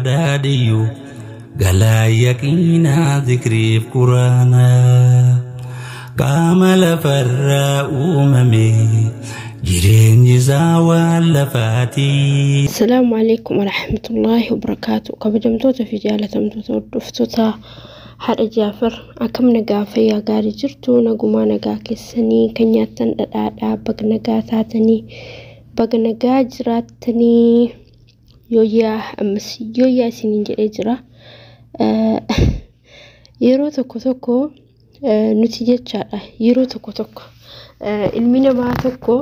Daadhiyyu galaa yaqiinaa zikriif quraanaa qaama lafarraa uumame jireenyi isaa waan lafaatii. Asalaamu alaikum warahmatullaahi wabarakaatu. Kabajamtoota fi jaalatamtoota hordoftoota haadha Jaafar, akkam nagaa fayyaa gaarii jirtu? Nagumaa nagaa keessanii, kan nyaattan dhadhaadhaa, baga nagaa taatanii, baga nagaa jiraattanii. Yooyyaa, ammas yooyyaa isiniin jedhee jira. Yeroo tokko tokko nuti jechaadha, yeroo tokko tokko ilmi namaa tokko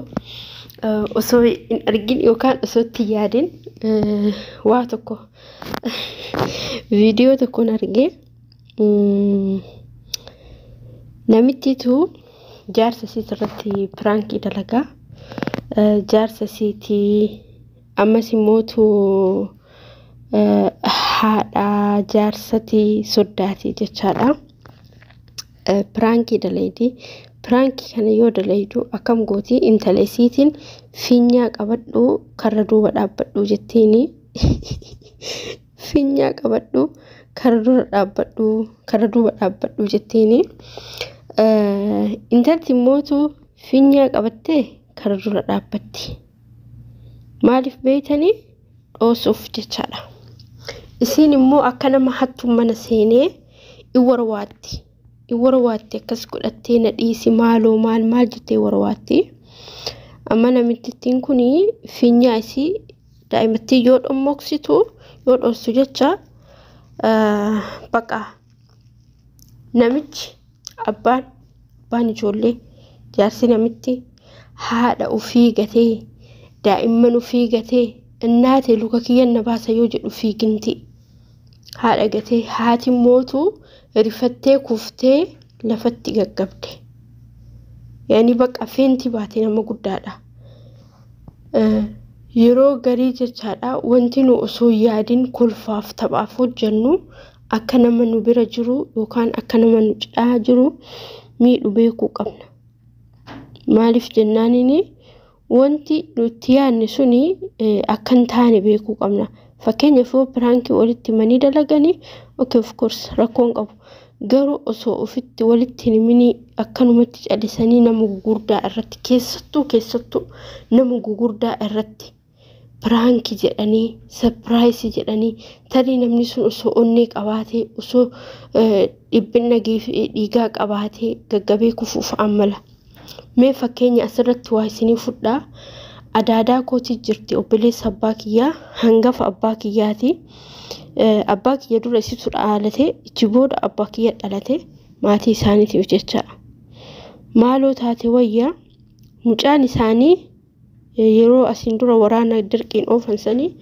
osoo hin argin yookaan osoo itti yaadin waa tokko viidiyoo tokkoon argee, namittiitu jaarsa isiit irratti piraankii dalagaa. Jaarsa isiitii ammas immootu haadha jaarsatii soddaatii jechaadha. Piraankii dalaydii. Piraankii kana yoo dalaydu akkam gooti? Intala isiitiin "Fiinyaa qabadhu, karra duuba dhaabbadhu" jetteeni. "Fiinyaa qabadhu, karra dura dhaabbadhu, karra duuba dhaabbadhu" jetteeni. Intalti immootu fiinyaa qabattee karra dura dhaabbatti. Maaliif beeytanii? Dhoosuuf jechaadha. Isiin immoo akka nama hattuu mana seenee in warwaatti. In warwaatti, akkas godhattee, "Na dhiisi maaloo, maal maal" jettee warwaatti. Amma namittittiin kun fiinyaa isii daa'imattii yoo dhommoqsitu, yoo dhoostu jecha, baqa namichi abbaan ijoollee, jaarsi namitti haadha ufii gatee, daa'imman ufii gatee, "Innaate luka kiyyan na baasa" yoo jedhu fiiginti. Haadha gatee, haati mootu rifattee kuftee lafatti gaggabde. Yaani baqa feentii baate, nama guddaadha. Yeroo garii jechaadha, wanti nu osoo yaadin kolfaaf taphaaf hojjennu akka nama nu bira jiru yookaan akka nama nu cidhaa jiru miidhu beekuu qabna. Maaliif jennaanini, wanti nuti yaadne suni akka hin taane beekuu qabna. Fakkeenyaaf, yoo piraankii walitti himanii dalaganii, okay, of course rakkoon qabu. Garuu osoo ofitti walitti hin himinii akkanumatti callisanii nama gugurdaa irratti, keessattuu nama gugurdaa irratti piraankii jedhanii, surprise jedhanii, tarii namni sun osoo onnee qabaatee, osoo dhibbina dhiigaa qabaatee gaggabee kufuuf ammala. Mee fakkeenya asirratti waa isinii fudhaa. Adaadaa kootii jirti, obboleessa abbaa kiyyaa, hangafa abbaa kiyyaati. Abbaa kiyya dura isitu dhalate, ichi booda abbaa kiyya dhalate, maatii isaaniitiif jecha. Maaloo taate wayya, mucaan isaanii yeroo asiin dura waraana dirqiin oofan sanii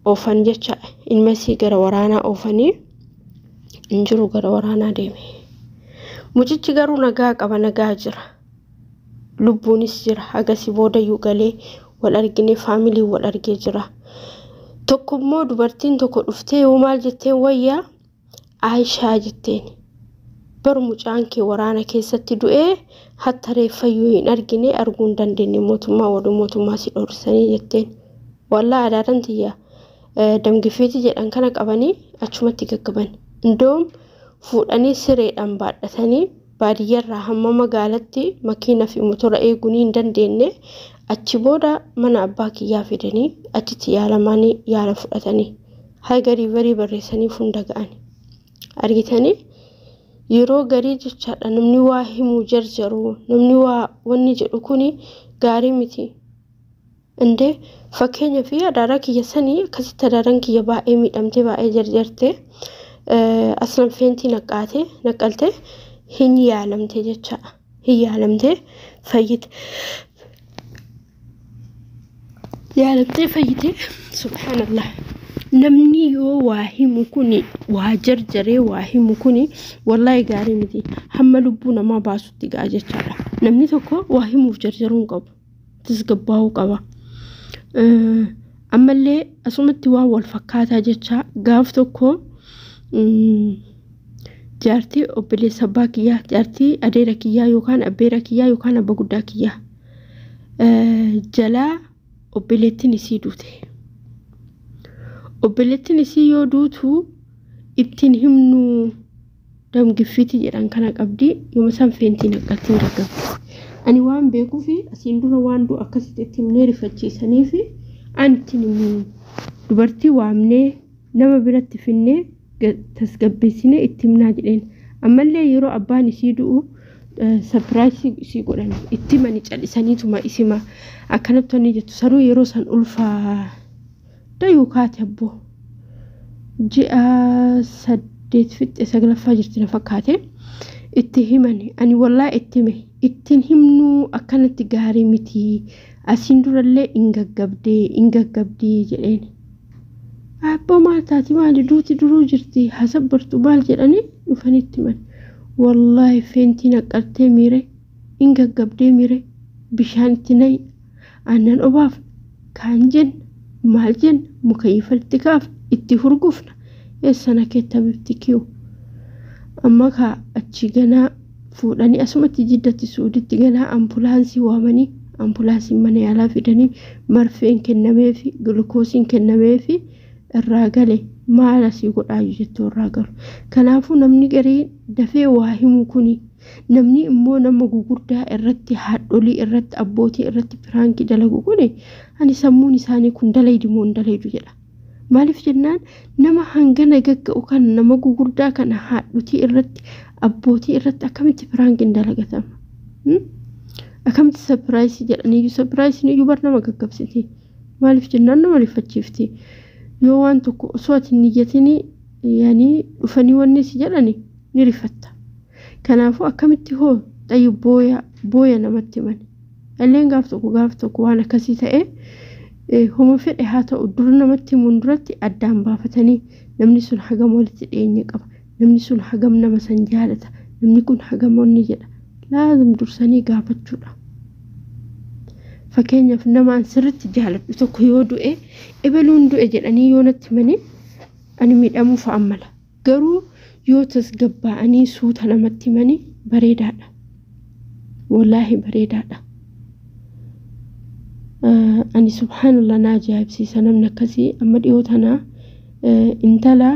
oofan jecha, ilma isii gara waraanaa oofanii hin jiru, gara waraanaa deeme. Mucichi garuu nagaa qaba, nagaa jira. Lubbuunis jira. Agasii boodayyuu galee wal argine, faamilii wal argee jira. Tokkommoo dubartiin tokko dhuftee yoo maal jetteen wayyaa, "Aayishaa" jetteen. "Bar mucaan kee waraana keessatti du'ee, hatta reeffayyuu hin argine, arguu hin dandeenye, mootummaa warri mootummaa si dhorsanii" jetteen. Wallaa adaadan tiyya damgifeeti jedhan kana qabanii achumatti gaggaban. Indoom fuudhanii sireedhaan baadhatanii baadiyyarraa hamma magaalatti makiina fi motora eeguun hin dandeenye. Achi booda mana abbaa kiyyaa fidanii achitti yaalamanii, yaala fudhatanii haga riivarii barreessanii hunda ga'an. Argitanii, yeroo garii jechaadha, namni waa himuu jarjaru, namni waa wanni jedhu kuni gaarii miti. Indee fakkeenya fi adaadaa kiyya sanii akkasitti adaadaan kiyya baay'ee miidhamtee, baay'ee jarjarte, aslan feentii naqqaate naqqalte, hin yaalamte jechaadha. Hin yaalamte, fayyite. Yaalamtee fayyite, subhaanallah. Namni yoo waa himu kuni, waa jarjaree waa himu kuni, wallaahi gaarii miti. Hamma lubbuu namaa baasutti ga'a jechaadha. Namni tokko waa himuuf jarjaruu hin qabu. Tasgabbaa'uu qaba. Ammallee asumatti waan wal fakkaataa jecha, gaaf tokko jaartii obboleessa abbaa kiyyaa, jaartii adeera kiyyaa yookaan abbeera kiyyaa yookaan abba guddaa kiyyaa jalaa obboleettiin isii duute. Obboleettiin isii yoo duutu ittiin himnu damgiffiiti jedhan kana qabdi. Yooma san feentiin akkattiin gaggabdi. Ani waan beekuufi asiin dura waan du'u akkasitti itti himnee rifachiisaniifi ani ittiin himu dubartii waamnee nama biratti finnee tasgabbeessinee itti himnaa jedheen. Ammallee yeroo abbaan isii du'u sapiraayisii isii godhan itti himanii callisaniituma isima akkanatti wanni jettu saruu yeroo san ulfaa dayuu kaate abboo ji'a 8 fixxe 9ffaa jirti na fakkaate itti himani. Ani wallaa itti hime ittiin himnuu akkanatti gaarii miti asiin durallee hin gaggabdee hin gaggabdii jedheen. Abboo maal taati maali duuti duruu jirti hasabbartu maal jedhanii dhufanii itti himan. Wallaahi feentiin haqqartee miire hin gaggabdee miire bishaan itti nayi aannan obaaf kaan jenna maal jenna muka ifatti kaaf itti hurgufna eessana keetta bifti kiyu. Amma kaa achi ganaa fuudhanii asumatti jiddatti suuditti ganaa ambulaansii waamanii ambulaansiin mana yaalaa fidanii marfeen kennameefi gulukoosiin kennameefi irraa gale maal asii godhaayu jettoo irraa galu. Kanaafuu namni garii dafee waa himu kuni namni immoo nama gugurdaa irratti haadholii irratti abbootii irratti piraankii dalagu kuni ani sammuun isaanii kun dalaydi moo hin dalaydu jedha. Maaliif jennaan nama hangana gagga'u kana nama gugurdaa kana haadhotii irratti abbootii irratti akkamitti piraankiin dalagatama? Akkamitti sapiraayisii jedhaniyyuu sapiraayisiin iyyuu bar nama gaggabsiti. Maaliif jennaan nama rifachiifti. Yoo waan tokko osoo ati hin niyyatin yaanii dhufanii wanni si jedhani ni rifatta. Kanaafuu akkamitti hoo xayyu booya booya namatti himan. Illeen gaaf tokko waan akkasii ta'e homa fedhe haa ta'u dura namatti himuun duratti addaan baafatanii namni sun hagam walitti dhiyeenya qaba. Namni sun hagam nama san jaalata. Namni kun hagam onni jedha. Laazim dursanii gaafachuudha. Fakkeenyaaf nama an sirriitti jaaladhu tokko yoo du'e ebaluun du'e jedhanii yoo natti himanii ani miidhamuu fa'aan mala. Garuu yoo tasgabbaa'anii suuta namatti himanii bareedaadha. Wallaahi bareedaadha. Ani subhaanallah na ajaa'ibsiisa namni akkasii amma dhiyoo tanaa intala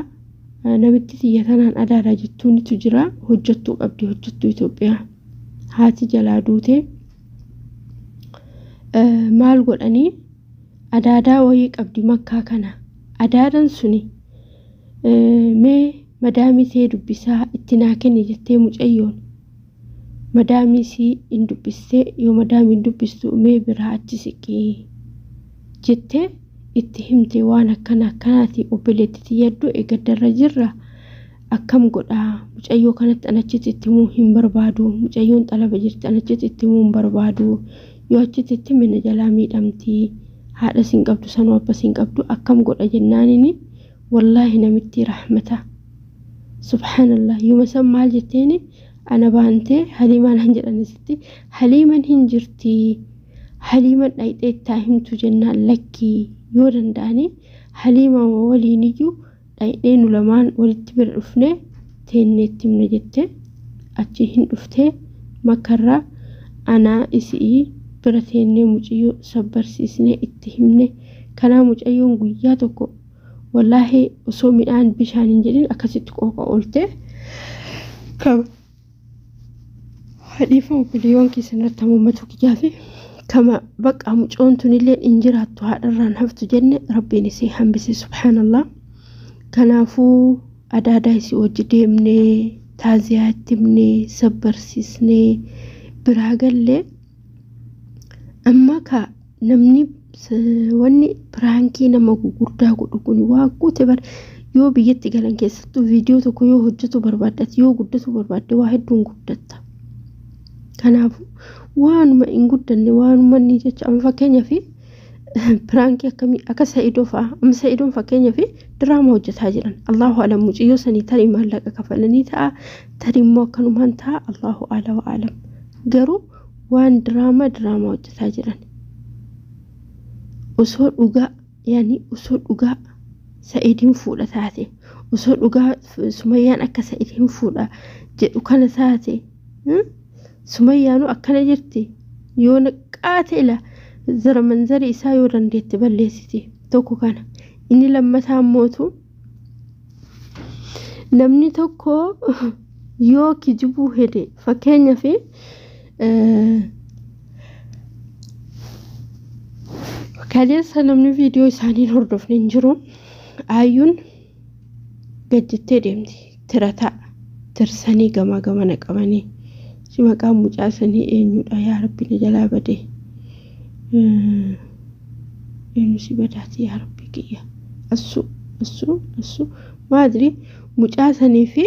namitti xiyya tanaan adaadaa jettuunitu jira hojjettuu qabdi hojjettuu Itoophiyaa haati jalaa duute maal godhanii adaadaa wayii qabdi makkaa kana adaadan suni mee madaamii see dubbisaa itti naa kenni jettee mucayyoon madaamii sii hin dubbistee yoo madaamiin dubbistu mee biraa achi siqii jettee itti himte waan akkana akkanaati obboleetti xiyyadduu eeggaddarra jirra akkam godhaa mucayyoo kanatti anachitti itti himuu hin barbaadu mucayyoon xalaba jirti anachitti itti himuu hin barbaadu yoo achitti itti hime na jalaa miidhamti haadha siin qabdu sanuu abba siin qabdu akkam godha jennaanini wallaahi namitti rahmata subhaanallah yooma san maal jetteeni ana baantee haliimaan han jedhan asitti haliiman hin jirti haliiman dhayxee ittaa himtu jennaan lakkii yoo danda'anii haliimaa waliiniyyuu dhayxee nu lamaan walitti bira dhufnee teennee itti himna jette achi hin dhuftee makkarraa anaa isii bira teennee mucayyoo sabbarsiisnee itti himne kanaa mucayyoon guyyaa tokko wallaahi osoo midhaan bishaan hin jedhin akkasitti qooqa oolte kama hadhiifa obboleewwan keessan irratti hamuummatu kiyyaa fi kama bakka mucoon tunillee hin jiraattu haadharraan haftu jenne rabbiin isii hambise subhaanallah. Kanaafuu adaadaa isii wajji deemnee taaziyaa itti himnee sabbarsiisnee biraa gallee amma ka namni wanni piraankii nama gugurdaa godhu kun waa guute bar yoo biyyatti galan keessattuu viidiyoo tokko yoo hojjetu barbaaddate yoo guddatu barbaadde waa hedduun guddatta. Kanaafuu waanuma hin guddanne waanuma inni jecha amma fakkeenyaaf piraankii akkamii akka Sa'idoo fa'a amma Sa'idoon fakkeenyaaf diraamaa hojjetaa jiran Allahu alam mucayyoo sanii tarii maallaqa kafalanii ta'a tarii immoo akkanumaan ta'a Allahu ala wa alam garuu waan diraamaa hojjetaa jiran osoo dhugaa yaani osoo dhugaa Sa'idiin fuudha taate osoo dhugaa Sumayyaan akka Sa'idiin fuudha jedhu kana taate Sumayyaanuu akkana jirti yoo naqaate ila zara manzari isaa yoo dandeette balleessiti tokko kana Inni lammataa mootu namni tokko yoo kijibuu hede, fakkeenyaaf kaleessa namni viidiyoo isaanii hordofne hin jiru. Ayyuun gajjattee deemti tirataa tirsanii gamaa gamana qabanii, si maqaan mucaa sanii eenyudha? Yaa Rabbi, na jalaa badee, eenyu si badaati? Yaa Rabbi kiyya, assuu assuu assuu maadri mucaa sanii fi